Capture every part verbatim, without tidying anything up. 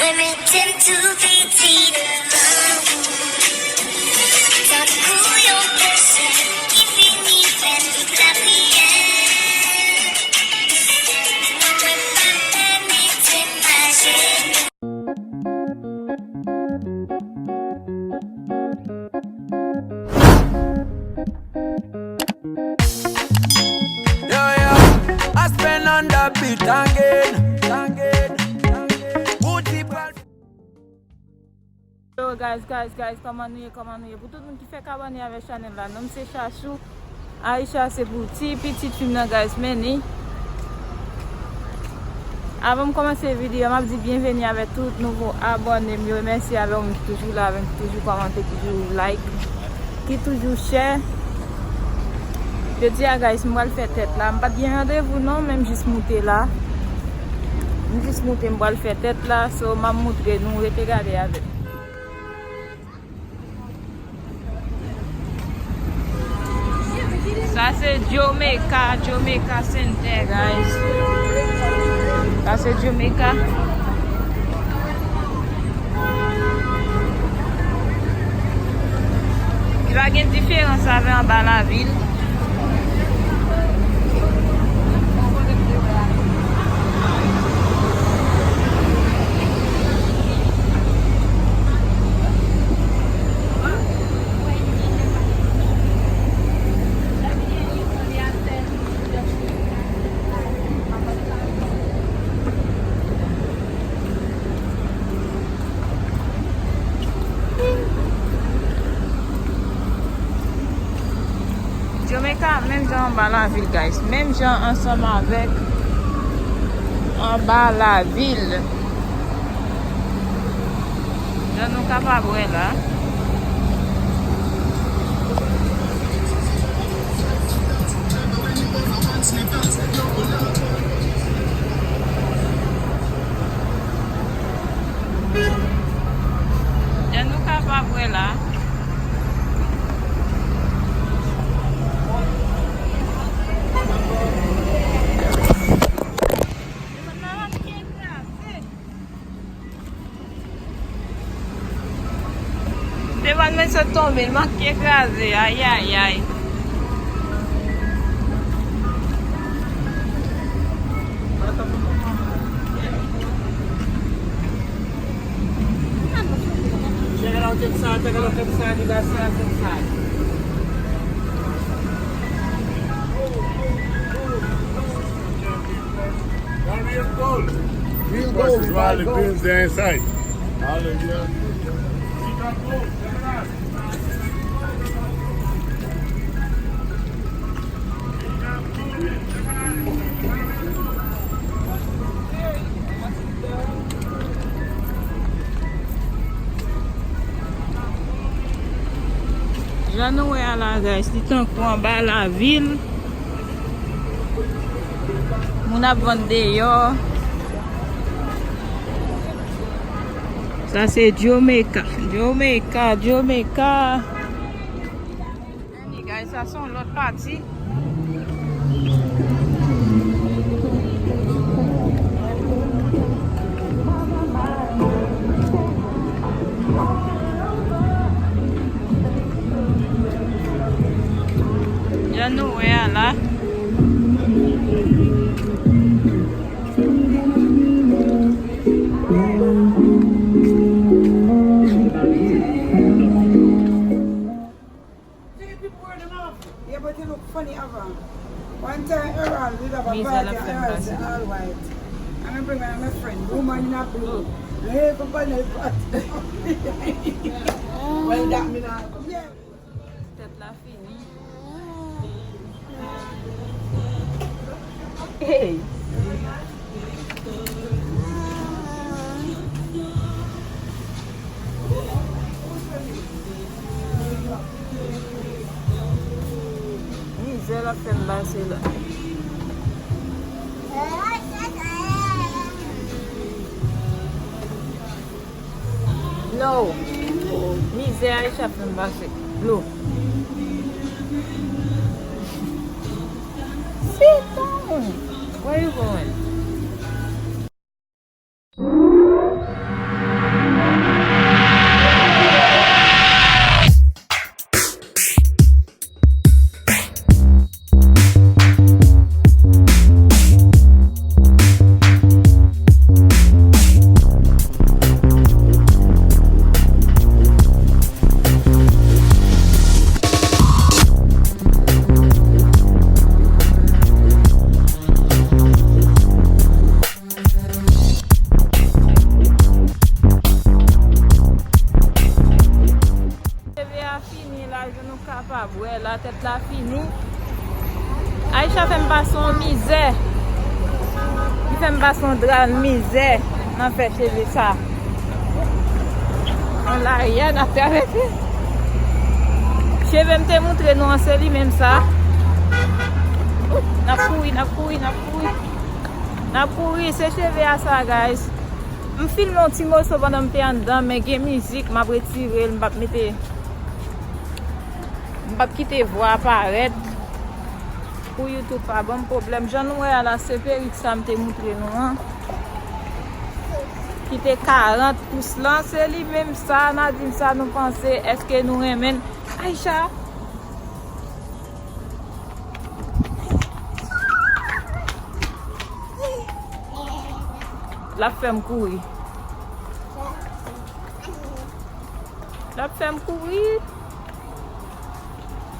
Mete m tou piti devan ou. Tankou yon pechè ki fini fè tout lapriyè. Mwen pa pè mete m ajenou. Yo, yo, Aspen on the beat again, again, again. Gucci pral. Yo, guys, guys, guys, kòman nou ye, kòman nou ye? Pou tout moun ki fèk abòne avèk chanèl la, non m se Chachou. Aisha se pou ti pitit fi m nan, guys, men ni. Avan m kòmanse videyo, m ap di byenveni avèk tout nouvo abòne m yo. Mèsi avè w menm ki toujou la avè m, ki toujou kòmante, ki toujou like, ki toujou share. Jodi a, guys, m pral fè tèt la. M pa t gen randevou non, men m jis moute la. M jis moute, m pral fè tèt la. So, m ap moutre nou, rete gade avè m. Sa se Jamaica, Jamaica Center, guys. Sa se Jamaica. Li pa gen diferans avè anba lavil. Jamaica menm jan anba lavil, guys. Menm jan ansanm avèk anba lavil. Jan nou kapab wè la. Jan nou kapab wè la. Devan mwen sot tonbe, l manke kraze, ayayay. Check it out inside, take a look inside, you guys see us inside. Real gold. Real gold, real gold. All the beans there inside. Hallelujah. Jan nou wè a la, guys, li tankou anba lavil. Moun ap vann deyò. Sa se Jamaica. Jamaica, Jamaica. Anyway, guys, sa se yon lòt pati. Jan nou wè a la. See, people wear them off. Yeah, but it look funny, Ava. One time, Errol, we have a party, Errol say all white. And I bring my friend, woman in a blue. Hey, everybody, party. Well, that me not. Yeah. Tèt la fini. Hey. Mizè l ap fè m pase la. Dlo. Mizè Aisha fè m pase. Dlo. Sit down. Where you going? Bwè, la tèt la fini. Aisha fè m pase yon mizè. Li fè m pase yon dra mizè nan fè cheve sa. Yon laryè n ap travèse. Cheve m te moutre nou an, se li menm sa. N ap kouri, n ap kouri, n ap kouri. N ap kouri, se cheve a sa, guys. M filme yon ti moso pandan m te anndan, men gen mizik, m ap retire l, m p ap mete. M p ap kite vwa a parèt pou YouTube pa ban m pwoblèm. Jan nou wè a la, se perik sa m te moutre nou an. Ki te karant pous lan, se li menm sa, n a di m sa nou panse, èske nou renmen l? Aisha! L ap fè m kouri. L ap fè m kouri.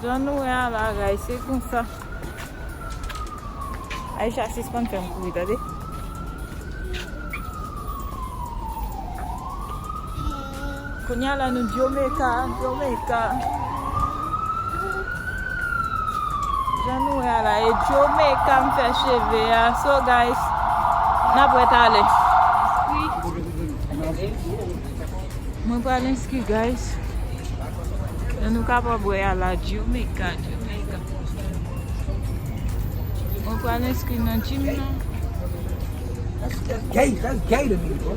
Jan nou wè a la, guys, se konsa. Aisha, sispann fè m kouri, tande. Kounye a la, nou Jamaica, Jamaica. Jan nou wè a la, e Jamaica m fè cheve a. So, guys, n ap wè talè. Mwen pral enskri, guys. Jan nou kapab wè a la, Jamaica, Jamaica. Mwen pral enskri nan gym nan. That's, that's gay. That's gay to me, bro.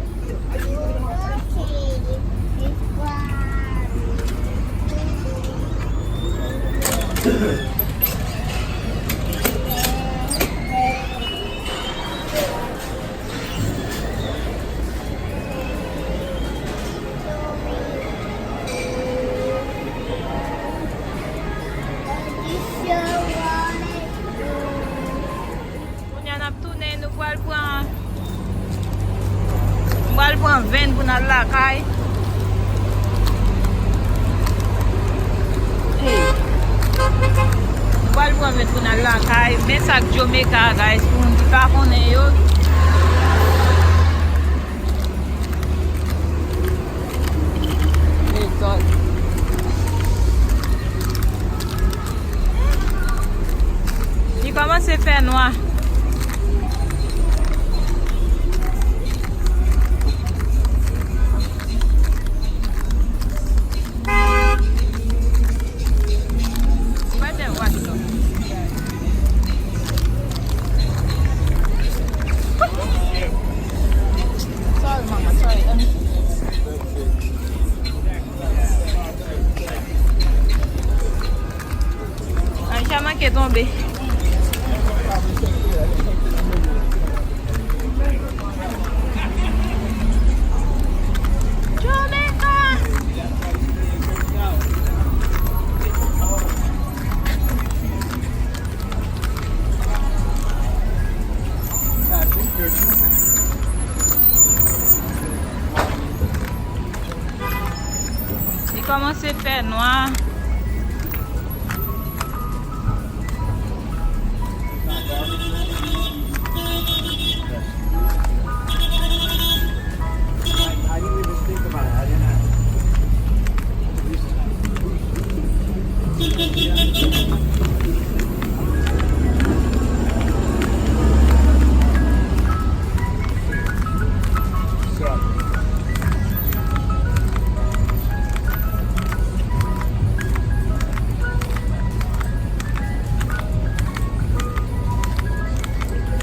Kounye a n ap tounen, nou pral pran, nou pral pran venn pou n al lakay. Hey. Nou pral pran venn pou n al lakay. Men sa k Jamaica, guys, pou moun ki pa konnen yo. Metòd. Li kòmanse fè nwa. What the, what the? Sorry, mama, sorry. Let me see. Aisha manke tonbe. Jamaica! Li kòmanse fè nwa.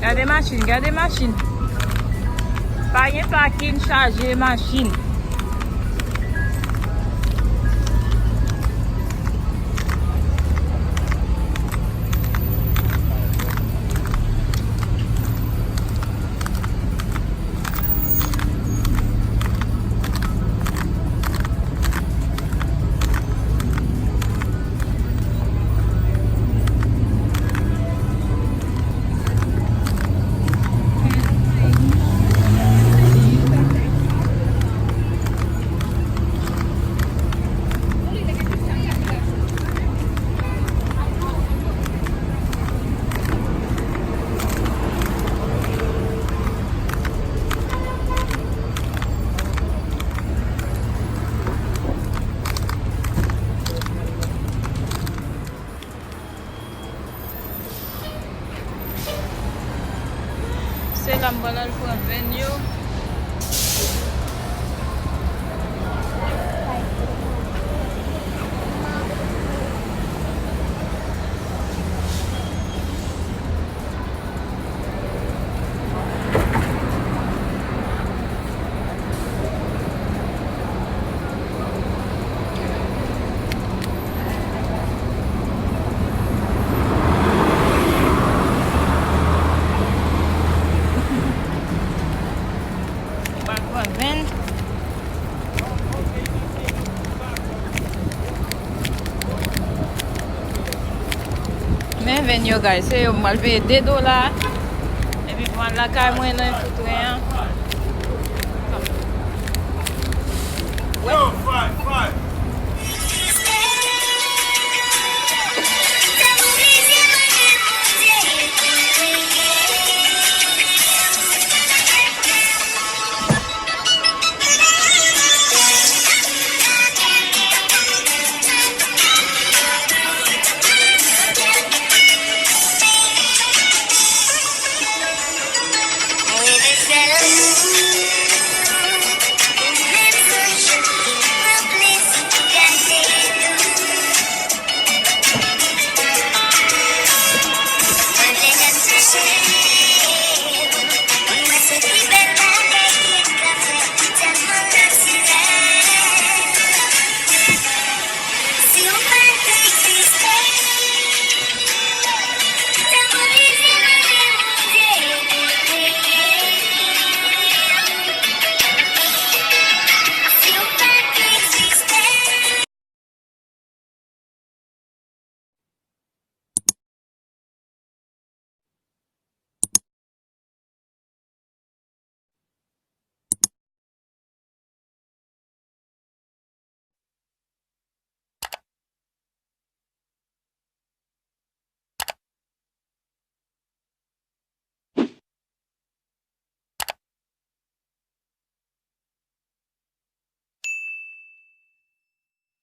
Gade machin, gade machin. Pa gen pakin, chaje machin. Ven. Men ven yo, guys, se yo m pral peye de dola. Epi pou m al lakay mwen nan tout tren an.